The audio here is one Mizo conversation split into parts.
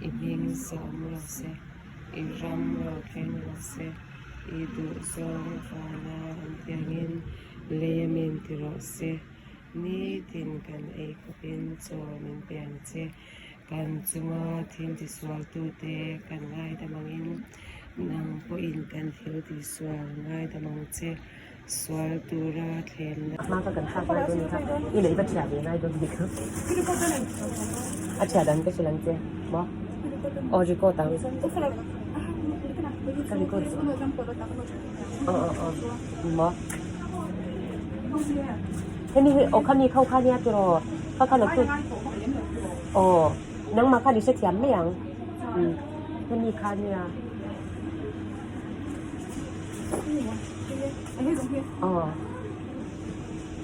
I hming zawm rawh se, i ram rawh thleng rawh se, i duh zawng vana an tiangin lei a min ti rawh se. Nitin kan ei khawpin chaw min pe ang che. Kan chunga thil tisualtute kan ngaidam angin nang pawhin kan thil tisual ngaidam ang che. Sual tura thlenna. Hma ka kan thlak ngai dawn ni kha i lei va thiah ve ngai dawn ni kha a thiah dan ka hrilh ang che maw aw record ang ka record aw aw aw maw hemi hi aw khami kho kha nia tiraw kha kha naktuk aw nangmah khan i hrethiam mai ang hemi kha nia. Aw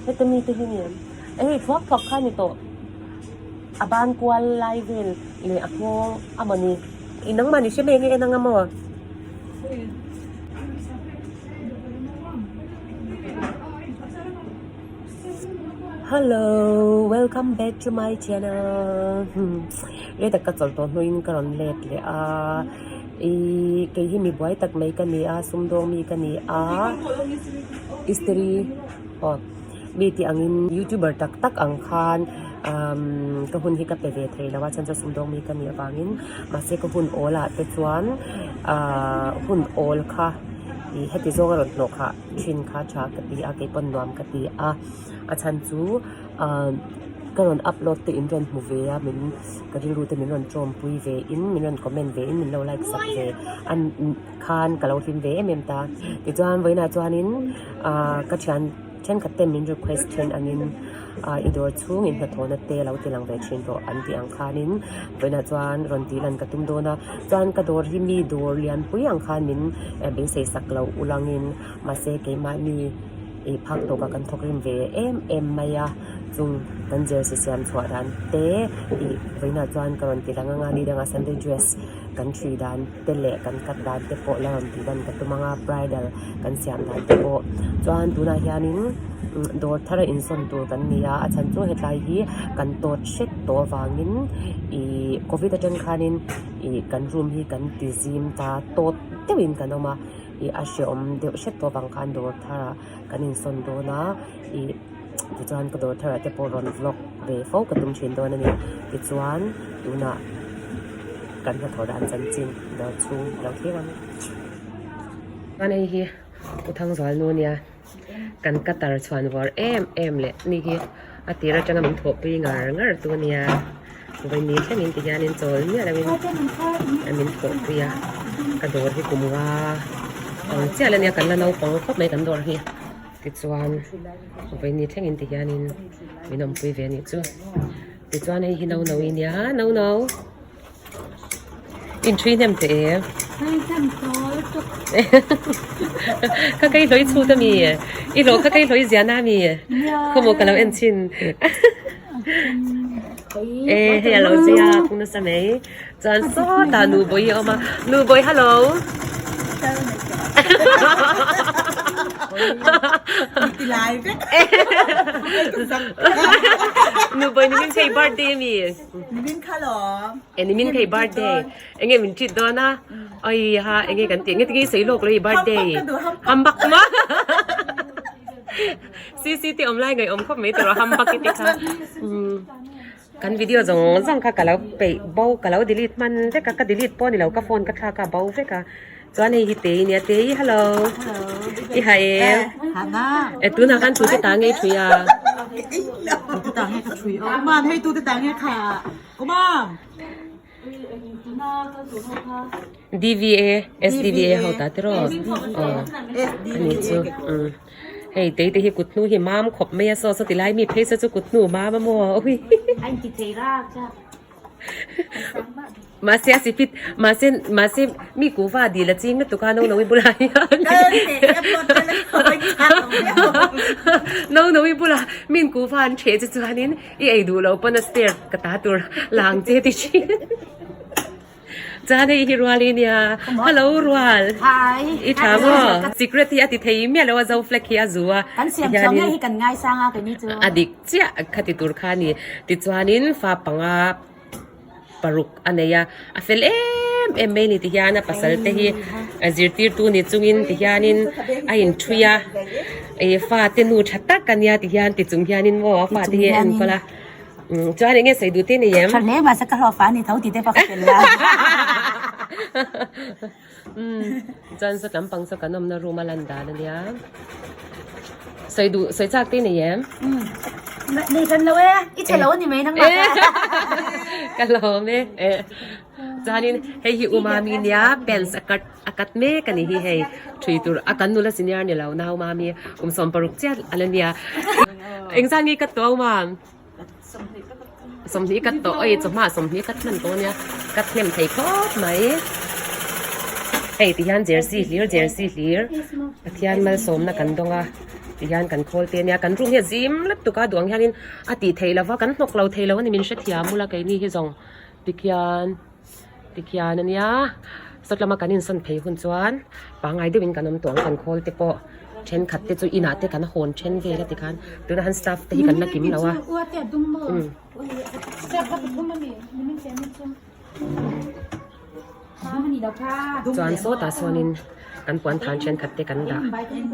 heta mi te hi ni em hei thuak thuak kha a ni tawh a ban kual lai vel leh a nghawng a mawni ih nangmah ni hre mai nge en anga maw. Hello welcome back to my channel rei tak ka chawlh tawh hnuin ka rawn let leh a. Ihh kei hi mi buai tak mai ka ni a sumdawng mi ka ni a istiri aw mi tih angin youtuber tak tak ang khan umm ka hun hi ka pe ve thei lo a chhan chu sumdawng mi ka nih avangin mahse ka hun awl ah te chuan ahh hun awl kha ih heti zawng a rawn hnawh khah thin kha tha ka ti a kei pawn nuam ka ti a a chhan chu ahh ka rawn upload te in rawn hmu ve a min. Ka rilru te min rawn tawmpui ve in min rawn comment ve in min lo like sak ve a khan ka lo hlim ve em em ta tichuan vawiinah chuanin ahh ka thian thenkhat ten min request then angin ahh i dawr chhungin hnathawhna te lo ti lang ve thin tawh an tih ang khanin vawiinah chuan rawn tih lan ka tum dawn a chuan ka dawr hi mi dawr lianpui ang khan min beisei sak loh ulangin mahse keimahni ih phak tawkah kan thawk rim ve em em mai a. Chung kan jersey siam chhuah dan te ih vawiinah chuan ka rawn ti lang anga ni dangah sunday dress kan hrui dan te leh kan cut dan te pawh la rawn tih dan ka tum anga bridal kan siam dan te pawh chuan tunah hianin dawr thar a insawn tur kan ni a a chhan chu hetlai hi kan tawt hret tawh avangin ih covid atang khanin ih kan room hi kan ti zim ta tawt deuhin kan awm a ih a hreawm deuh hret tawh avang khan dawr tharah kan insawn dawn a ih. Tichuan ka dawr thar ah te pawh rawn vlog ve fo ka tum thin dawn a ni. Tichuan tunah kan hnathawh dan chanchin dawr chhung a lo thlir ang. Chuan hei hi U Thangzual nu nia kan cutter chhuan vawr em em leh ni hi a tir atanga min thawhpui ngar ngar tu a nia. Vawiin thlengin ti hianin chawl miah loin min thawhpui a, ka dawr hi kum nga ang chiah la nia kan la naupang khawp mai kan dawr hi. Tichuan vawiin thlengin ti hianin min awmpui ve a nih chu. Tichuan hei hi no no i nia no no inṭhui hnem teh e. Ka kei hlawi chhut a mi i hlawh kha kei hlawi ziahna a mi khawmaw ka lo en chhin e hei a lo zia phung nasa mai chuan sawtah nubawi a awm a nubawi hello. Nubawi nimin kha i birthday a mi. Nimin kha lawm. E nimin kha i birthday. Enge min treat dawn a? Oi ha enge kan tih enge tinge i sawi lawk lo i birthday. Hambak ka duh hambak. Hambak maw? CC te awm lai ngaih awm khawp mai tawh hambak i ti kha. Kan video zawng zawng kha ka lo peih bo ka lo delete hman vek a ka delete pawh ni lo ka phone ka thlak a bo vek a chuan hei hi Tei nia Tei hello i ha em e tunah khan tute ta ngei thui a tang nge ka thui aw Umam hei tu te tang nge kha Umam. DVA SDVA ho ta tiraw aw ani chu umm hei tei te hi kut hnu hi mam khawp mai a saw saw ti lai mi phei saw chu kut hnu mam a maw awi mahse a sipit mahse mahse mi kuhva dil a ching lutuk a no no i bulah hian no no i bulah min kuhva an ṭheh che chuanin I ei duh loh pawn a spare ka ta tur lang che ti thin. Chuan hei hi rual i nia. Hello rual. Hi. I tha maw? Secret hi a ti thei miah lo a zo flag hi a zu a. Kan siam chuang nge hi kan ngaisang a keini chu. A dik chiah kha ti tur kha a ni. Tichuanin fa panga paruk a nei a, a fel em em mai a ni ti hian a pasal te hi a zirtirtu ni chungin ti hianin a inthui a ih fate nu tha tak a nia ti hian ti chung hianin maw a fate hi a enkawl a umm chuan eng nge sawi duh te nei em? Tha hle mahse ka hlawh fa a ni tho tih te pawh ka tel la. Umm chuan saw tlampang saw kan awmna room a lan dan a nia sawi duh sawi chak te nei em? Umm nei hran lo e i chhe lo a ni mai nang mah kha. Ka lawm e chuanin hei hi u mami nia pants a cut a cut mek a ni hi hei thui tur a kan nula senior ni lo nau mami kum 16 chiah a la nia engzah nge ka tawh mam? Sawmhnih kat tawh oi chawhma sawmhnih kat hman tawh ania kat hnem thei khawp mai hei ti hian jersey hlir jersey hlir Pathian malsawmna kan dawng a ti hian kan khawl te ania kan room hi a zim lap tuk a duh ang hianin a tih theih lova kan hnawk lo thei lo a ni min hrethiam ula keini hi zawng tikhian tikhian ania sawt lama kan insawn phei hun chuan pangngai deuhin kan awm tawh ang kan khawl te pawh thenkhat te chu inah te kan hawn then vel a tikhan tunah han staff te hi kan la kim lo a umm chuan sawtah sawnin kan puan than thenkhat te kan dah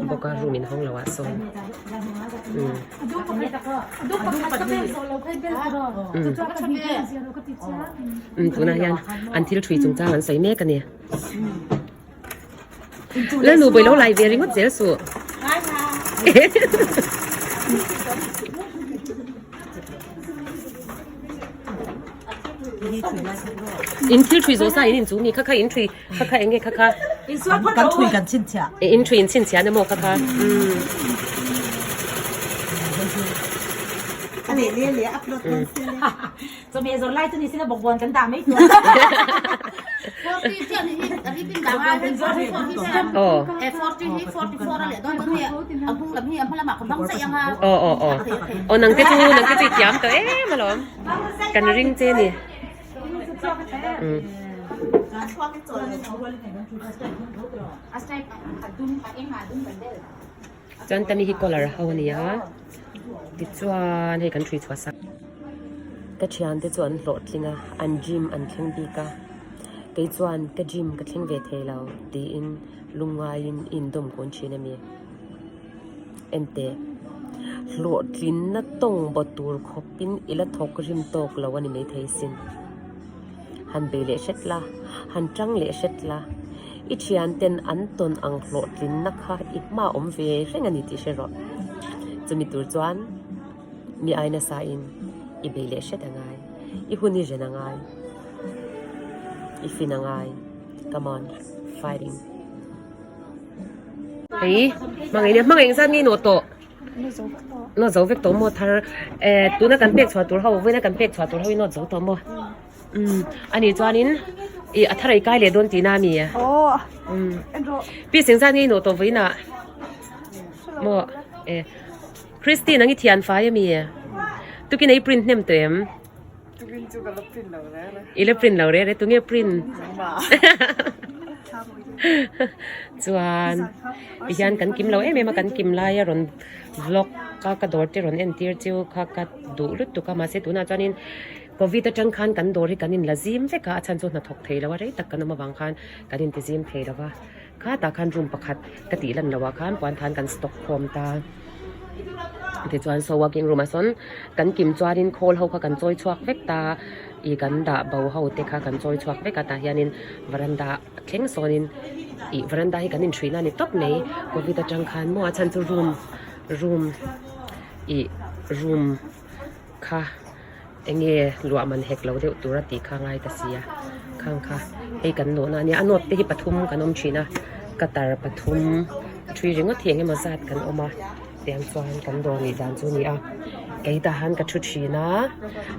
bawk a room inhawng loh ah sawn umm umm tunah hian an thil thui chungchang an sawi mek a ni. Lalnu bawi lo lai ve ringawt zel suh. In thil thui zawh sa in in chu mi kha kha in thui kha kha enge kha kha. Kan thui kan chhinchhiah. In thui in chhinchhiah na maw kha kha. Chawhmeh zawrh lai chu ni sin a bawkbawn kan dah mai tur. Aw aw aw aw nang te chu nang te chu i thiam tawh em alawm kan ring che ni umm. Chuan tami hi collar ho a ni a tichuan hei kan hrui chhuah sak. Ka thiante chu an hlawhtling a an gym an thleng bik a kei chuan ka gym ka thleng ve thei lo tiin lungngaiin i indawm kun thin a mi enteh hlawhtlinna tawng baw tur khawpin i la thawk rim tawk lo a ni maithei sin. Han bei leh hret la, han tang leh hret la, i thianten an tawn ang hlawhtlinna kha i hma awm ve reng a ni tih hre rawh. Chumi tur chuan mi ai nasa in i bei leh hret a ngai, i hun i ren a ngai, i fin a ngai, come on, fighting. Hei, hmangaih nia, hmangaih engzat nge i nawh tawh? Nawt zo vek tawh maw thar eh tuna kan pek chhuah tur ho vawiina kan pek chhuah tur ho hi nawt zo tawh maw umm ani chuanin ih a thar ei kai leh dawn tihna a mi umm pi sengzat nge i nawh tawh vawiinah maw eh Christine ang i thian fai a mi tukin ei print hnem tawh em i la print lo reh reh tunge print chuan tihian kan kim lo em em a kan kim lai a rawn vlog a ka dawr te rawn entir chu kha ka duh lutuk a mahse tunah chuanin covid atang khan kan dawr hi kan inla zim vek a a chhan chu hnathawk thei lo a rei tak kan awm avang khan kan inti zim thei lo va khatah khan room pakhat ka tih lan loh ah khan puan than kan stock khawm ta tichuan saw working room ah sawn kan kim chuanin khawl ho kha kan chawi chhuak vek ta ih kan dah bo ho te kha kan chawi chhuak vek a tah hianin varanda thleng sawnin ih varanda hi kan inhruihna a ni tawp mai covid atang khan maw a chhan chu room room ih room. kha enge luah man hek lo deuh tur a tih kha ngai ta sia khang kha hei kan nawhna a nia a nawt te hi pathum kan awm thin a cutter pathum thui ringawt hi engemaw zat kan awm a tiang chuan kan dawr nih dan chu a ni a kei tah han ka thu thin a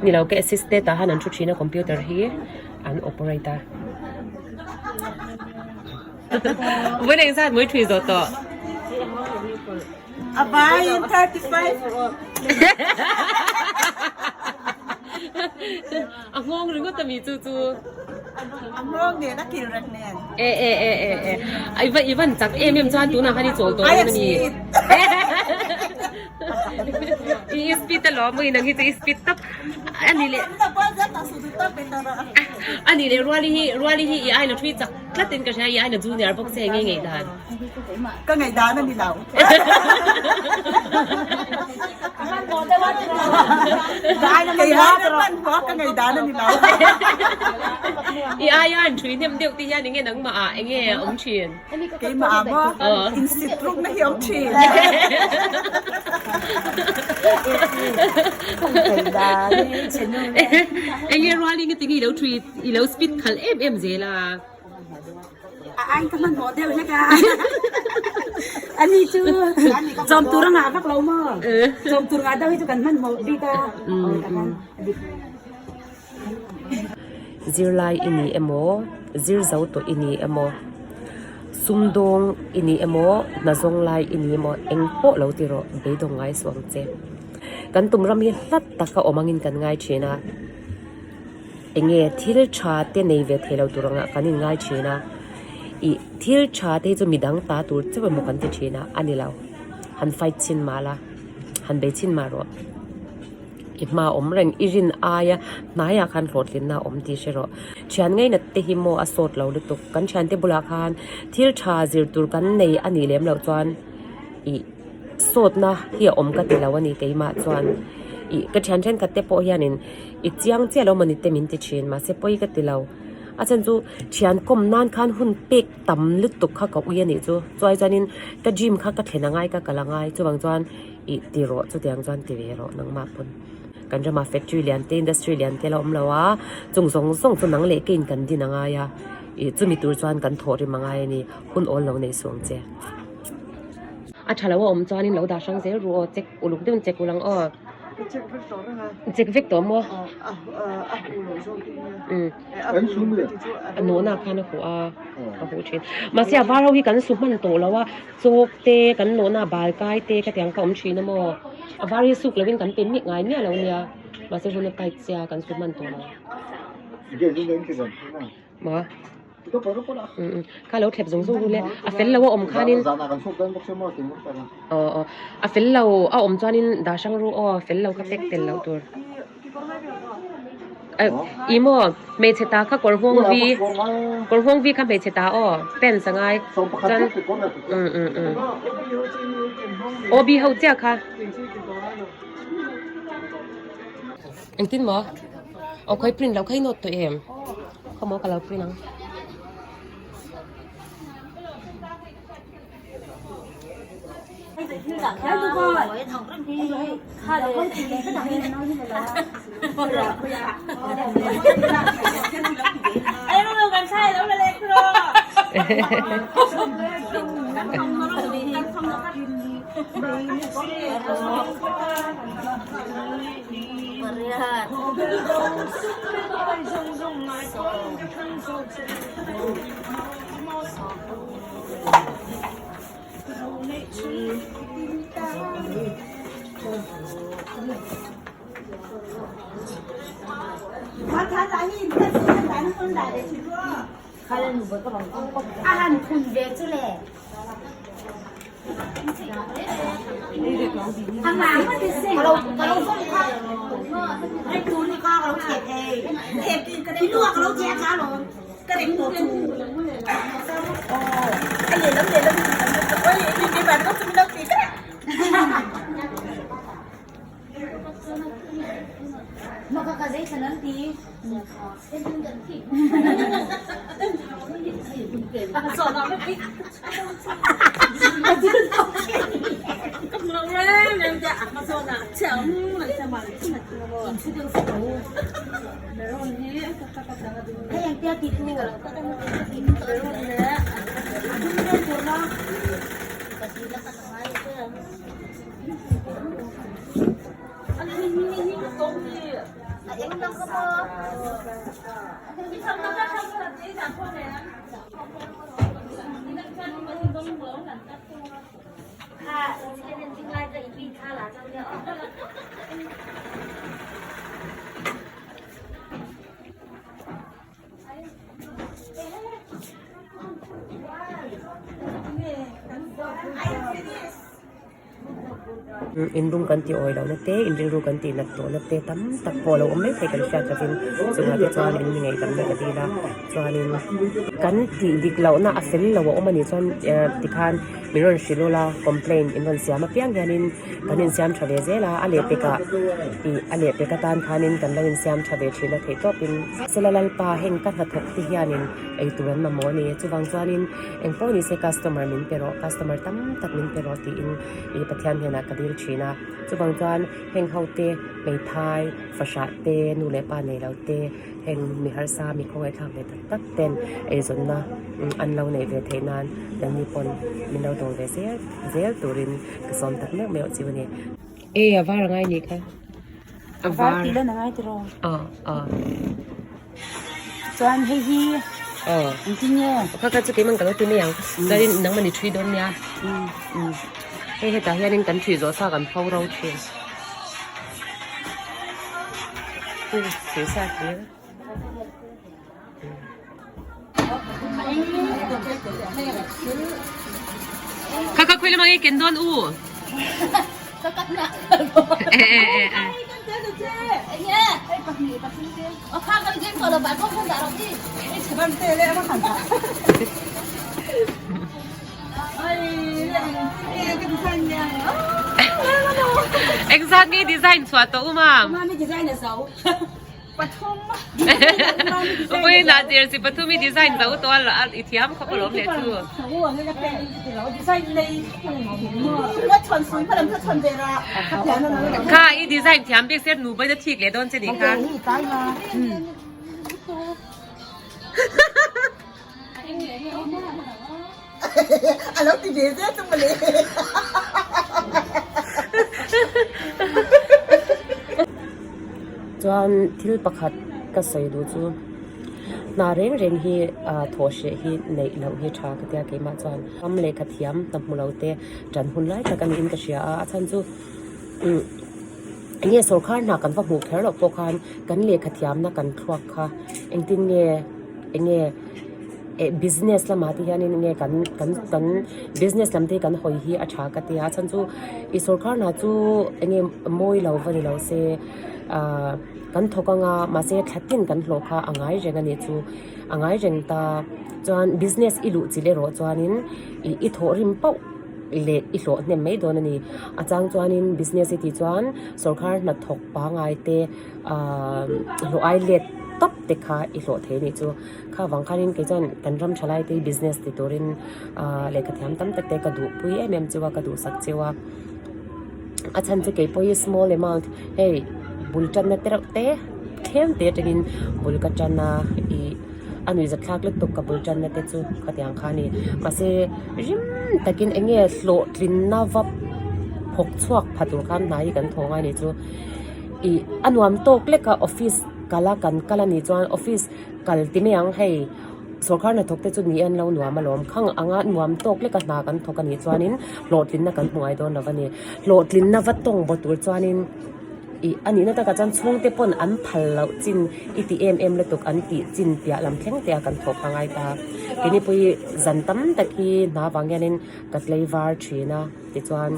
ni lo ka assistant tah han an thu thin a computer hi an operate a. Vawiin engzat mawi thui zawh tawh? A vaiin 35. A nghawng ringawt ami chu chu. A nghawng nen a kil rek nen. E e e e e. I va i van chak em em chuan tunah khan i chawl tawh dawn ami. I speed alawm ui nang hi chu i speed tawp. Ani leh Ani leh Ruali hi Ruali hi i aina thui chak tlat in ka hria i aina junior bawk che nge ngei dan. Ka ngei dan ani lo. Kei aina hman hmawk ka ngei dan ani lo. I aia an thui hnem deuh te hian enge nangmah ah enge a awm thin. Keimah ah maw insit rukna hi a awm thin. Enge rualin i tinge i lo thui i lo speed khalh em em zel a. A ain ka hmanhmawh deuh hlek a. Ani chu chawm tur a ngah vak lo maw? Chawm tur ngah deuh hi chu kan hmanhmawh bik a. Zirlai i ni emaw, zir zo tawh i ni emaw, sumdawng i ni emaw, hna zawng lai i ni emaw eng pawh lo ti rawh beidawng ngai suh ang che. Kan tum ram hi hlat taka awm angin kan ngai thin a, enge thil tha te nei ve thei lo tur angah kan inngai thin a, ih thil tha te hi chu midang ta tur chauh emaw kan ti thin a, a ni lo. Han fight chhin mah la, han bei chhin mah rawh. I hma awm reng, i rin aia hnaiah khan hlawhtlinna a awm tih hre rawh. Thian ngainat te hi maw a sawt lo lutuk. Kan thiante bulah khan thil tha zir tur kan nei a nih lem loh chuan ih sawtna hi a awm ka ti lo a ni keimah chuan. Ih ka thian thenkhat te pawh hianin i chiang chiah lo mawni te min ti thin mahse pawi ka ti lo. A chhan chu thian kawm nan khan hun pek tam lutuk kha ka ui a nih chu. Chuai chuanin ka gym kha ka thlen a ngai ka kal a ngai chuvang chuan. Ih ti rawh chutiang chuan ti ve rawh nangmah pawn kan ramah factory lian te industry lian te la awm lo a chung zawng zawng chu nang leh keiin kan din a ngai a ih chumi tur chuan kan thawh rim a ngai a ni hun awl lo nei suh ang che. A tha lo a awm chuanin lo dah hrang zel ru aw check uluk deuhin check ulh ang aw. Check vek tawh maw? Umm. A nawhna khan a huh a a huh thin mahse a var ho hi kan su hman tawh lo a. Chawk te, kan nawhna bal kai te ka tiang kha awm thin a maw? A var hi suk lovin kan pe miah ngai miah lo nia, mahse hun a tight sia kan su hman tawh lo. Maw? Umm kha lo thlep zung zung ru le, a fel lo a awm khanin aw aw a fel lo a awm chuanin dah hrang ru aw fel lo kha pack tel loh tur. Ih maw hmeichhe ta kha kawr nghawng vi kawr nghawng vi kha hmeichhe ta aw pants a ngai chuan um um um OB ho chiah kha engtin maw aw khawi print loh kha i note tawh em khawmaw ka lo print ang. Inrum kan tih awi lohna te inrilru kan tih nat tawhna te tam tak pawh a lo awm mai thei kan hriat lovin chungah te chuan in mi ngaihdamna ka dil a chuanin kan tih dik lohna a fel lo a awm a nih chuan eh tikhan min rawn hrilh ula complaint in rawn siam apiang hianin kan insiam tha ve zel a a lehpekah ih a lehpek atan khanin kan lo insiam tha ve thin a theih tawpin sela lalpa heng ka hnathawk te hianin eitur an mamawh a ni chuvang chuanin Engpawh ni se customer min pe rawh, customer tam tak min pe rawh tiin ih Pathian hnenah ka dil thin a. Chuvang chuan heng ho te hmeithai, fahrah te, nu leh pa nei lo te, heng mi harsa, mi khawngaihthlak ve tak tak ten eizawnna an lo neih ve theih nan nangni pawn min lo dawr ve zel zel turin ka sawm tak meuh meuh chiu a ni. E a var a ngai nih kha. A var tih lan a ngai tiraw? Aw aw. Chuan hei hi engtin nge? Kha kha chu keimah ka lo ti mai ang. Chuanin nangmah ni ṭhui dawn nia. Hei hetah hianin kan ṭhui zawh sa kan pho ro ṭhin. Ṭhui sa hlir. Kha kha khawi lamah nge ken dawn u? Engzat nge design chhuah tawh u mam? Vawiinah jersey pathum i design zo tawh a i thiam khawp alawm leh chu. Kha i design thiam bik se nu baina thik leh dawn che nih kha. Chuan thil pakhat ka sawi duh chu hna reng reng hi ah thawh hreh hi neih loh hi tha ka tia keimah chuan ram lehkha thiam hna hmu lo te tan hun lai tak a niin ka hria a a chhan chu umm enge sawrkar hna kan va hmuh kher loh pawh khan kan lehkha thiamna kan thluak kha engtin nge enge. eh business lamah te hianin enge kan kan kan business lam te hi kan hawi hi a tha ka ti a chhan chu ih sawrkar hna chu enge mawi lo va ni lo se ahh kan thawk anga mahse thla tin kan hlawh kha a ngai reng a nih chu a ngai reng ta chuan business i luh chilh erawh chuanin ih i thawh rim pauh leh i hlawh hnem mai dawn a ni a chang chuanin business i tih chuan sawrkar hnathawk pangai te ahh hlawh ai let tawp te kha i hlawh thei a nih chu. Kha vang khanin kei chuan kan ram thalai te hi business ti turin ahh lehkha thiam tam tak te ka duhpui em em chu a ka duhsak cheu a a chhan chu keipawh hi small amount hei bul tanna te reuh te tlem te atangin bul ka tan a ih a nuihzat thlak lutuk ka bul tanna te chu khatiang kha a ni mahse rim takin eng nge hlawhtlinna va phawk chhuak pha tur khan hna hi kan thawng a ni chu ih a nuam tawk lek a office kal a kan kal a nih chuan office. Kal ti mai ang hei sawrkar hnathawk te chu ni en lo nuam alawm khang anga nuam tawk leka hna kan thawk anih chuanin hlawhtlinna kan hmu ngai dawn lo a ni hlawhtlinna va tawng baw tur chuanin ih a nihna takah chuan chhungte pawn an phal loh chin i ti em em lutuk an tih chin piah lam thleng te a kan thawk a ngai ta keini pawh hi zan tam tak hi hna vang hianin ka tlei var thin a tichuan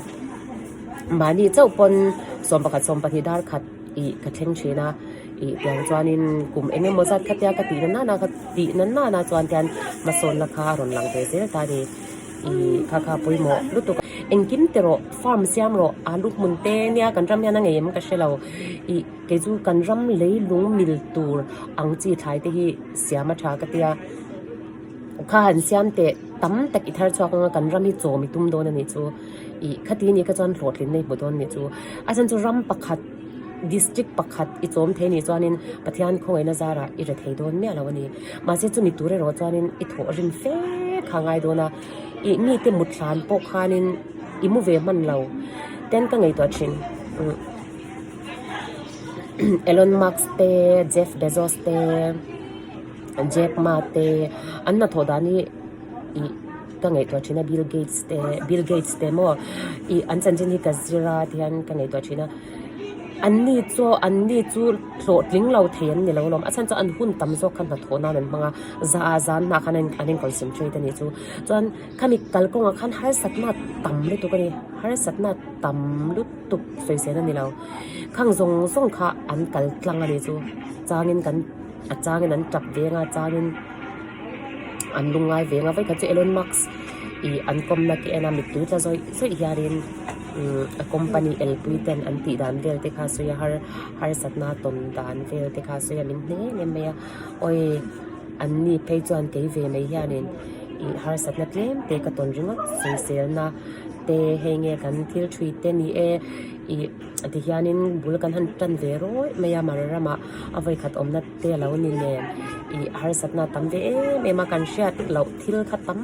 mahni chauh pawn 11 12 dar khat ih ka thleng thin a. Ih tiang chuanin kum eng emaw zat khatia ka tih na nana ka tih na nana chuan tian hmasawnna kha a rawn lang ve zel ta a ni. Ih kha kha pawimawh lutuk a. Engkim ti rawh farm siam rawh alu hmun te nia kan ram hian a ngei em ka hre lo. Ih kei chu kan ram leilung mil tur ang chi thlai te hi siam a tha ka tia. Kha han siam teh tam tak i thar chhuak anga kan ram hi chawm i tum dawn a nih chu. Ih khati ni kha chuan hlawhtlinna i hmu dawn a nih chu. A chhan chu ram pakhat. District pakhat i chawm thei nih chuanin Pathian khawngaihna zarah i rethei dawn miah lo a ni. Mahse chumi tur erawh chuanin i thawh rim fe kha ngai dawn a, ih mite mut hlan pawh khanin i mu ve hman lo ten ka ngaihtuah thin. Elon Musk te, Jeff Bezos te, Jack Ma te an hnathawh dan hi ih ka ngaihtuah thin a, Bill Gates te, Bill Gates te maw ih an chanchin hi ka zir a tihian ka ngaihtuah thin a. Anni chu anni chu hlawhtling lo thei an ni lo lawm a chhan chu an hun tam zawk kha hnathawh nan an hmang a za ah zan hna khan an in concentrate a nih chu chuan khami kalkawngah khan harsatna tam lutuk a ni harsatna tam lutuk sawisel a ni lo khang zawng zawng kha an kal tlang a nih chu changin kan a changin an tap veng a changin an lungngai veng a vawikhat chu Elon Musk ih an kawmna te en a mittui tla zawih zawih hianin umm a company elpui ten an tih dan vel te kha sawi a har harsatna tawn dan vel te kha sawi a min hne em mai a awi an ni phei chuan kei ve mai hianin ih harsatna tlem te ka tawn ringawt sawiselna te hei nge kan thil thui te ni e ih ti hianin bul kan han tan ve rawih mai a mar ramah a vawikhat awmna te a lo ni nen ih harsatna a tam ve em em a kan hriat loh thil kha tam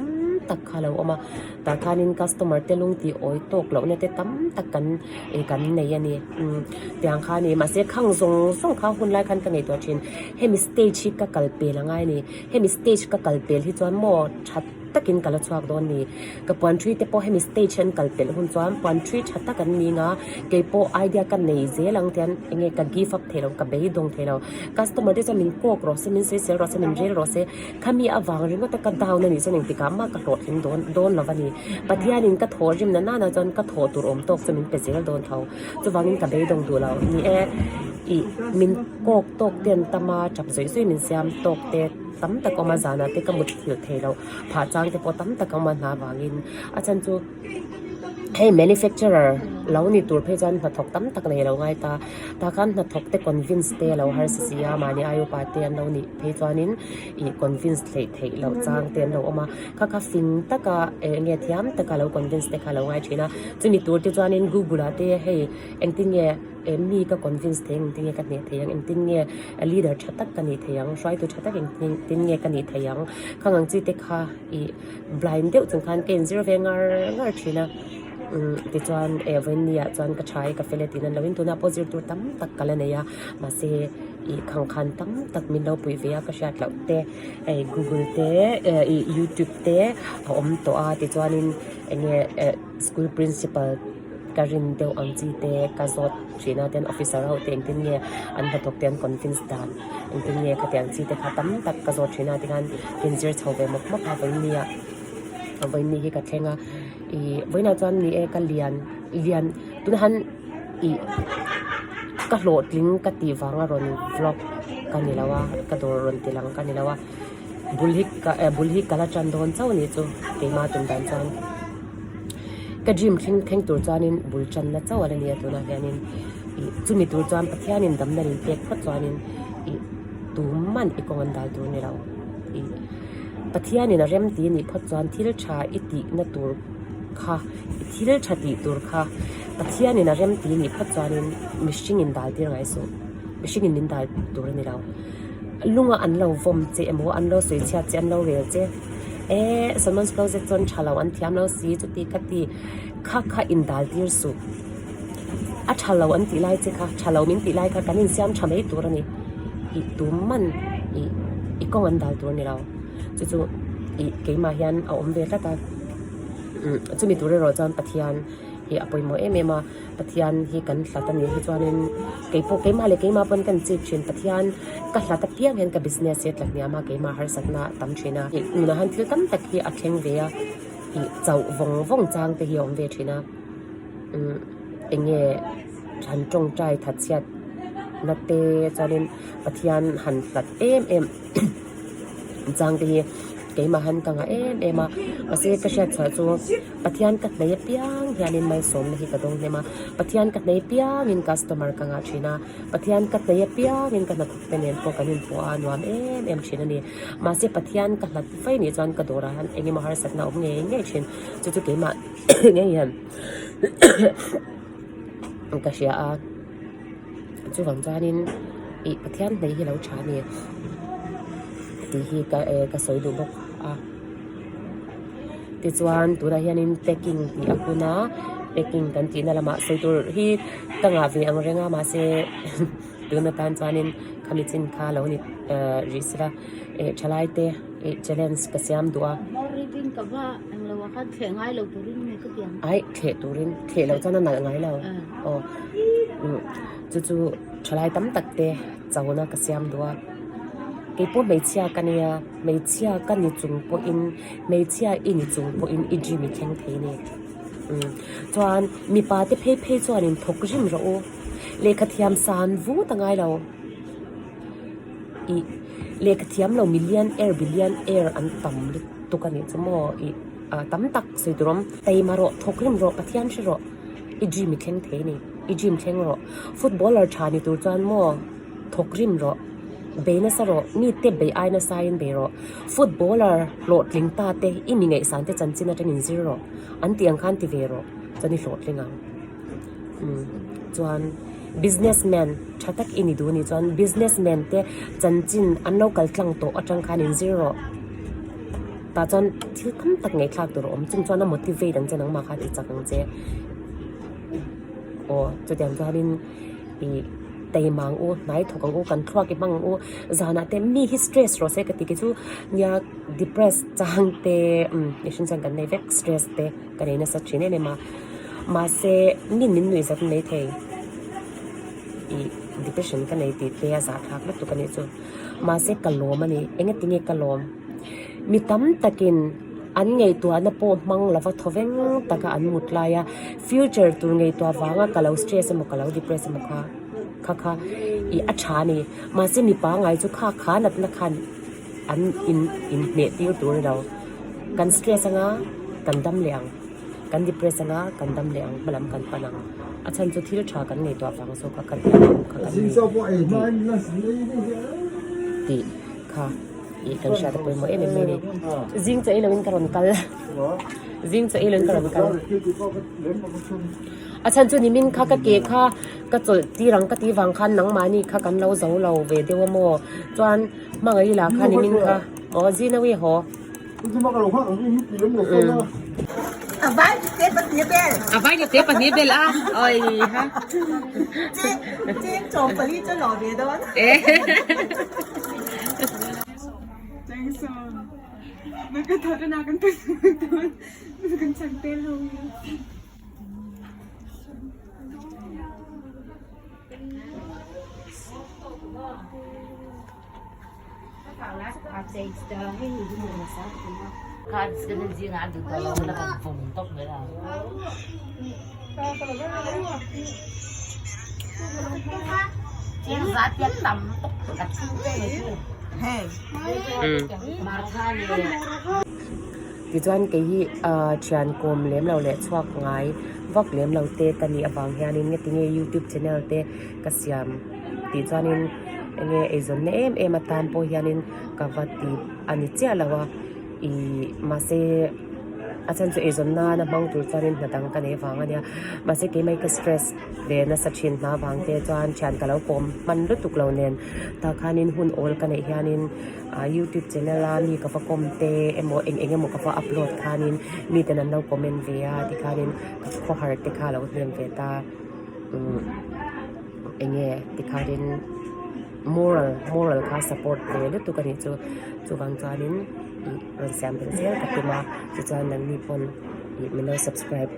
tak kha a lo awm a tah khanin customer te lung tih awi tawk loh na te tam tak kan ih kan nei a ni umm tiang kha a ni mahse khang zawng zawng kha hun lai khan ka ngaihtuah thin hemi stage hi ka kal pel angai a ni hemi stage ka kal pel hi chuan maw that takin ka la chhuak dawn ni. Ka puan ṭhui te pawh hemi stage an kal pelh hun chuan puan ṭhui ṭha tak an ni nga, kei pawh idea ka nei zel ang tian enge ka give up thei lo, ka beidawng thei lo. Customer te chuan min kawk rawh se, min sawisel rawh se, min rel rawh se, khami avang ringawt a ka down a nih chuan engtikah mah ka hlawhtling dawn dawn lo a ni. Pathianin ka thawh rimna nana chuan ka thawh tur awm tawk chu min pe zel dawn tho. Chuvangin ka beidawng duh lo. Ni e, ih min kawk tawk te an tam a, ṭap zawih zawih min siam tawk te tam tak awm a, zanah te ka mut thilh thei lo. Phah chang te pawh tam tak a awm a hna vangin a chhan chu hei manufacturer lo ni tur phei chuan hnathawk tam tak nei lo ngai ta tah khan hnathawk te convince te a lo harsa si a mahni ai upa te an lo nih phei chuanin ih convince theih theih loh chang te an lo awm a kha kha fing taka eng nge thiam taka lo convince te kha a lo ngai thin a chumi tur te chuanin google ah te hei engtin nge. Eng mi ka convince thei ang, engtin nge ka hneh thei ang, engtin nge leader tha tak ka nih thei ang, hruaitu tha tak engtin nge ka nih thei ang, khang ang chi te kha ih blind deuh chung khan ka inzir ve ngar ngar thin a, umm tichuan eh vawiin ah chuan ka tha i ka fel e tiin an lo in tunah pawh zir tur tam tak ka la nei a, mahse ih khang khan tam tak min lo puih ve a ka hriat loh te hei google te ih youtube te a awm tawh a tichuanin eng nge eh school principal. Ka rin deuh ang chi te ka zawt thin a ten officer ho te engtin nge an hnathawk te an convince dan engtin nge khatiang chi te kha tam tak ka zawt thin a tikhan ka inzir chho ve mawp mawp a vawiin ah vawiin hi ka thleng a ih vawiinah chuan ni e ka lian lian tunah han ih ka hlawhtling ka tih vanga rawn vlog ka ni lo a ka dawr rawn ti lang ka ni lo a bul hi ka bul hi ka la tan dawn chauh a nih chu keimah tum dan chuan. Ka dream thleng thleng tur chuanin bul tanna chauh a la ni a tunah hianin ih chumi tur chuan Pathianin damna min pek phawt chuanin ih tuman i kawng an dal tur a ni lo ih Pathianin a rem ti a nih phawt chuan thil tha i tihna tur kha i thil tha tih tur kha Pathianin a rem ti a nih phawt chuanin mihringin dal tir ngai suh mihringin min dal tur a ni lo lunga an lo vawm che emaw an lo sawi chhiat che an lo rel che. Eh Salmon's Closet chuan tha lo an thiam lo si chuti kha ti kha kha indal tir suh a tha lo an tih lai che kha tha lo min tih lai kha kan insiam tha mai tur a ni ih tum man ih i kawng an dal tur a ni lo chu chu ih keimah hian a awm ve tlat a chumi tur erawh chuan Pathian hi a pawimawh em em a. Pathian hi kan hlat a nih hi chuanin keipawh keimah leh keimah pawn kan chik thin Pathian ka hlat apiang hian ka business hi a tla hniam a keimah harsatna a tam thin a ih nunah hian thil tam tak hi a thleng ve a ih chauh vawng vawng chang te hi a awm ve thin a umm eng nge han tawngtai thatchhiat na te chuanin Pathian han hlat em em. Chang te hi keimah han ka ngah em em a mahse ka hriat chhuah chu Pathian ka hnei apiang hianin malsawmna hi ka dawng hnem a Pathian ka hnei apiangin customer ka ngah thin a Pathian ka hnei apiangin ka hnathawk te nen pawh kan inpawh a nuam em em thin a ni mahse Pathian ka hlat fai nih chuan ka dawrah hian eng emaw harsatna a awm ngei ngei thin chu chu keimah ngei hian ka hria a. Chuvang chuanin ih Pathian hnei hi lo tha a ni tih hi ka eh ka sawi duh bawk a. Tichuan tunah hianin packing tih a hun a, packing kan tihna lamah sawi tur hi ka ngah ve ang reng a mahse tun atan chuanin khami chin kha lo ni eh rih sela eh thalai te ih challenge ka siam duh a. Aih thleh turin thleh loh chuan a nalh ngai lo aw chu chu thalai tam tak te chona ka siam duh a keipawh hmeichhia ka nia hmeichhia ka ni chung pawhin hmeichhia i ni chung pawhin i dream i thleng thei a ni chuan mipa te phei phei chuanin thawk rim rawh u lehkha thiam san vut a ngai lo. Ih lehkha thiam lo million air billion air an tam lutuk a nih chu maw ih ah tam tak sawi tur awm taima rawh thawk rem rawh Pathian hre rawh i dream i thleng thei a ni i dream thleng rawh footballer tha ni tur chuan maw thawk rim rawh bei nasa rawh mite bei ai nasa in bei rawh footballer hlawhtling ta te i mi ngaihsan te chanchin atangin zir rawh an tih ang khan ti ve rawh chuan i hlawhtling ang. Umm chuan business man tha tak i ni duh a nih chuan business man te chanchin an lo kal tlang tawh atang khan in zir rawh tah chuan thil tam tak ngaihthlak tur a awm chung chuan a motivate ang che nangmah kha ti chak ang che aw chutiang chuanin ih taima ang u hnai thawk ang u kan thluak i hmang ang u zanah te mi hi stress rawh se ka ti khi chu nia depress chang te umm mihring chuan kan nei vek stress te. Ka nei nasa thin em em a, mahse min min nuih zat mai thei ih depression ka nei tih te a zahthlak lutuk a nih chu, mahse ka lawm a ni, engati nge ka lawm? Mi tam takin an ngaihtuahna pawh hmang lova thawveng taka an mut lai a, future tur ngaihtuah vanga ka lo stress emaw ka lo depress emaw kha kha kha ih a tha a ni, mahse mi pangngai chu kha kha natna khan an in inhneh tir tur a ni lo. Kan stress anga kan dam leh ang, kan depress anga kan dam leh ang, hmalam kan pan ang. A chhan chu thil tha kan ngaihtuah vang zawk a kan hman ang kha kan ni tih kha ih kan hriat a pawimawh em em mai a ni. Zing chaw ei loin ka rawn kal, zing chaw ei loin ka rawn kal. A chhan chu nimin kha ka ke kha ka chawlh tir ang ka tih vang khan nangmahni kha kan lo zo lo ve deuh a maw chuan hmangaih lah kha nimin kha. Aw zin awi haw. A vai te pahnih bel a. Oi ha. Cheng chawm pali chu lo ve dawn. Tichuan kei hi thian kawm lem lo leh chhuak ngai vak lem lo te ka nih avang hianin nge tinge youtube channel te ka siam tih chuanin enge eizawnna em em atan pawh hianin ka va ti a ni chiah lo a ih mahse a chhan chu eizawn nana hmang tur chuanin hna dang ka nei vang a nia mahse keimah hi ka stress ve nasa thin hna vang te chuan thian ka lo kawm hman lutuk lo nen tah khanin hun awl ka neih hianin ah youtube channel a mi ka va kawm te emaw eng eng emaw ka va upload khanin miten an lo comment ve a tikhanin ka khawhar te kha a lo hnem ve ta. Umm enge tikhanin moral moral kha support ve lutuk a nih chu chuvang chuanin ih rawn siam belh zel ka tum a tichuan nangni pawn ih min lo subscribe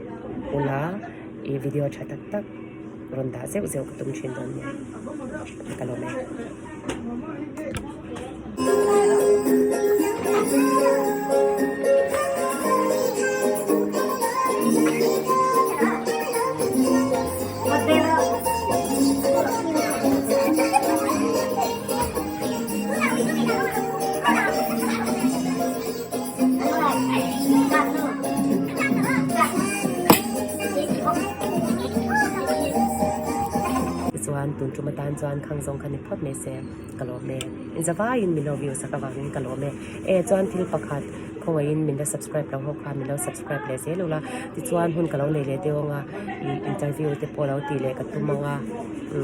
ula ih video tha tak tak rawn dah zeuh zeuh ka tum thin dawn nia ka lawm e. Tichuan tun ṭuma. tum atan chuan khang zawng kha ni phawt mai se ka lawm e. Inzavaiin min lo view sak avangin ka lawm e. E chuan thil pakhat khawngaihin min la subscribe lo ho kha min lo subscribe leh zel ula tichuan hun ka lo nei leh deuh anga ih interview te pawh lo tih leh ka tum anga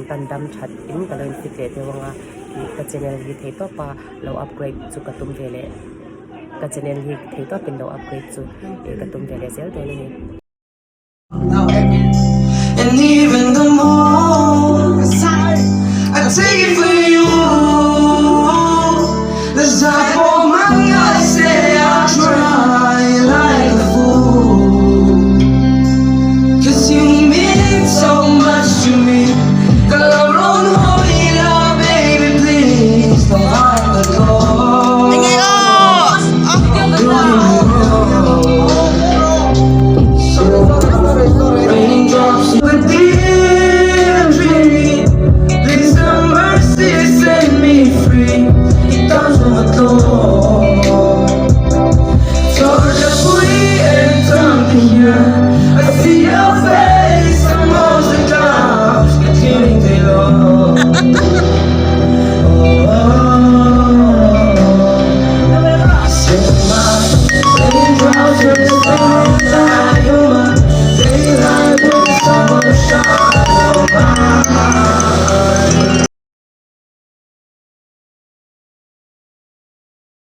kan dam that in ka lo in fit leh deuh anga ih ka channel hi thei tawp a lo upgrade chu ka tum ve leh ka channel hi thei tawp in lo upgrade chu ih ka tum ve leh zel dawn a ni.